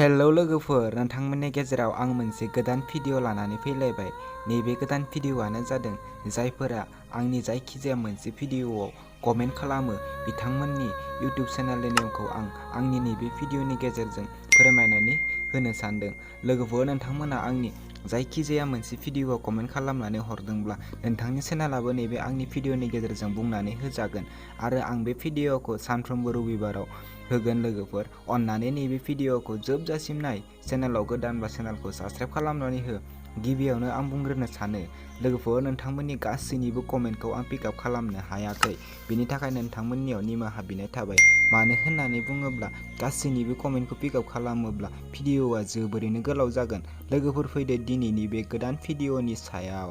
Hello लोगोफोर, नोंथांमोननि गेजेराव आं मोनसे गोदान भिडिअ लानानै फैलायबाय। नैबे गोदान भिडिअआनो जादों जायफोरा आंनि जायखिजाया मोनसे भिडिअआव कमेन्ट खालामो बिथांमोननि इउटिउब चेनेलनि नेमखौ आं आंनि नैबे भिडिअनि गेजेरजों फोरमायनानै होनो सानदों। लोगोफोर, नोंथांमोना आंनि जायखिजाया मोनसे भिडिअआव कमेन्ट खालामनानै हरदोंब्ला नोंथांनि चेनेलाबो नैबे आंनि भिडिअनि गेजेरजों बुंनानै होजागोन आरो आं बे भिडिअखौ सानफ्रोमबो रबिबाराव होगोन। लोगोफोर, अन्नानै नैबे भिडिअखौ जोबजासिम नाय। चेनेलाव गोदानबा चेनेलखौ साबस्क्राइब खालामनानै हो। गिबियावनो आं बुंग्रोनो सानो लोगोफोर, नोंथांमोननि गासैनिबो कमेन्टखौ आं पिकआप खालामनो हायाखै। बेनि थाखाय नोंथांमोननियाव निमाहा बिनाय थाबाय। मानो होननानै बुङोब्ला गासैनिबो कमेन्टखौ पिकआप खालामोब्ला भिडिअआ जोबोरैनो गोलाव जागोन। लोगोफोर, फैदो दिनैनि बे गोदान भिडिअनि सायाव।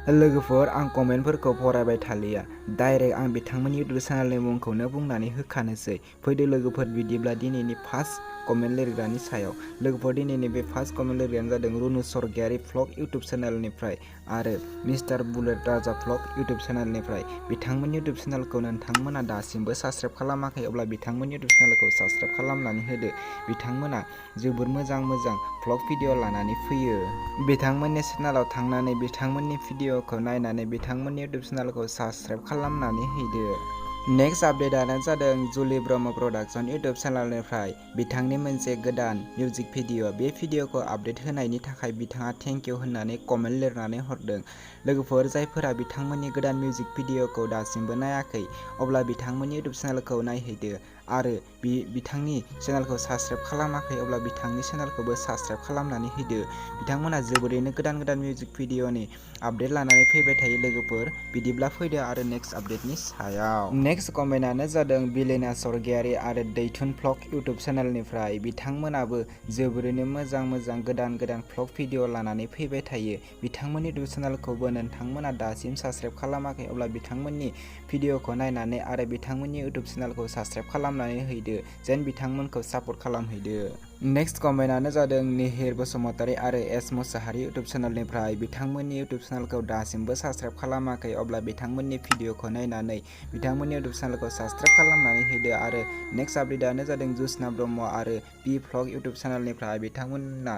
लोगोफोर, आं कमेन्टफोरखौ फरायबाय थालिया, डाइरेक्ट आं बिथांमोननि इउटिउब चेनेलनि मुंखौनो बुंनानै होखानोसै। फैदो लोगोफोर, बिदिब्ला दिनैनि फार्स्ट कमेन्ट लिरग्रानि सायाव। लोगोफोर, दिनैनि बे फार्स्ट कमेन्ट लिरग्रायानो जादों रुनु सरगियारि भ्लग इउटिउब चेनेलनिफ्राय आरो मिस्टार बुलेट राजा भ्लग इउटिउब चेनेलनिफ्राय। बिथांमोननि इउटिउब चेनेलखौ नोंथांमोना दासिमबो साबस्क्राइब खालामाखै, अब्ला बिथांमोननि इउटिउब चेनेलखौ साबस्क्राइब खालामनानै होदो। बिथांमोना जोबोर मोजां भ्लग भिडिअ लानानै फैयो। बिथांमोननि चेनेलाव थांनानै बिथांमोननि भिडिअखौ नायनानै बिथांमोननि इउटिउब चेनेलखौ साबस्क्राइब खालामनानै हैदो। नेक्स्ट आपडेटआनो जादों जुलि ब्रह्म प्रडाक्शन इउटिउब चेनेलनिफ्राय बिथांनि मोनसे गोदान मिउजिक भिडिअ। बे भिडिअखौ आपडेट होनायनि थाखाय बिथाङा थेंक इउ होननानै कमेन्ट लिरनानै हरदों। लोगोफोर, जायफोरा बिथांमोननि गोदान मिउजिक भिडिअखौ दासिमबो नायाखै, अब्ला बिथांमोननि इउटिउब चेनेलखौ नायहैदो आरो बिथांनि चेनेलखौ साबस्क्राइब खालामाखै, अब्ला बिथांनि चेनेलखौबो साबस्क्राइब खालामनानै होदो। बिथांमोना जोबोरैनो गोदान मिउजिक भिडिअनि आपडेट लानानै फैबाय थायो। लोगोफोर, बिदिब्ला फैदो आरो नेक्स्ट आपडेटनि सायाव। नेक्स्ट कमेन्टआनो जादों बिलेना सरगियारि आरो दैथुन भ्लग इउटिउब चेनेलनिफ्राय। बिथांमोनाबो जोबोरैनो मोजां गोदान भ्लग भिडिअ लानानै फैबाय थायो। बिथांमोननि इउटिउब चेनेलखौबो नोंथांमोना दासिम साबस्क्राइब खालामाखै, अब्ला बिथांमोननि भिडिअखौ नायनानै आरो बिथांमोननि इउटिउब चेनेलखौ साबस्क्राइब खालामनानै हैदो, जेन बिथांमोनखौ सापर्ट खालामहैदो। नेक्स्ट कमेन्टआनो जादों निहिर बसुमतारी आरो एस मुसाहारि इउटिउब चेनेलनिफ्राय। बिथांमोननि इउटिउब चेनेलखौ दासिमबो साबस्क्राइब खालामाखै, अब्ला बिथांमोननि भिडिअखौ नायनानै बिथांमोननि इउटिउब चेनेलखौ साबस्क्राइब खालामनानै हैदो। आरो नेक्स्ट आपडेटआनो जादों जुसना ब्रह्म आरो पि भ्लग इउटिउब चेनेलनिफ्राय। बिथांमोना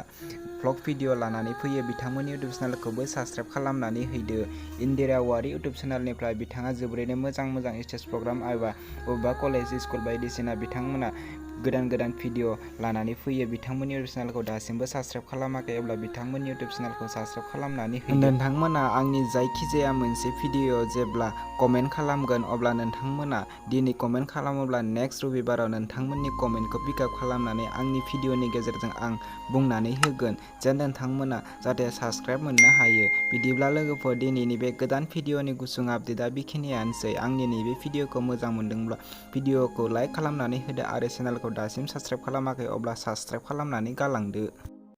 भ्लग भिडिअ लानानै फैयो। बिथांमोननि इउटिउब चेनेलखौबो साबस्क्राइब खालामनानै हैदो। इन्दिरा औवारि इउटिउब चेनेलनिफ्राय बिथाङा जोबोरैनो मोजां स्टेज प्रग्राम एबा बबेबा कलेज स्कुल बायदिसिना बिथांमोना गोदान भिडिअ लानानै फैयो। बिथांमोननि इउटिउब चेनेलखौ दासिमबो साबस्क्राइब खालामाखै, अब्ला बिथांमोननि इउटिउब चेनेलखौ साबस्क्राइब खालामनानै हैदो। नोंथांमोना आंनि जायखिजाया मोनसे भिडिअ जेब्ला कमेन्ट खालामगोन, अब्ला नोंथांमोना दिनै कमेन्ट खालामोब्ला नेक्स्ट रबिबाराव नोंथांमोननि कमेन्टखौ पिकआप खालामनानै आंनि भिडिअनि गेजेरजों आं बुंनानै होगोन, जेन नोंथांमोना जाहाथे साबस्क्राइब मोननो हायो। बिदिब्ला लोगोफोर, दिनैनि बे गोदान भिडिअनि गुसुं आपडेटआ बेखिनियानोसै। आंनि नैबे भिडिअखौ मोजां मोनदोंब्ला भिडिअखौ लाइक खालामनानै होदो आरो चेनेलखौ दासिम साबस्क्राइब खालामाखै, अब्ला साबस्क्राइब खालामनानै गालांदो।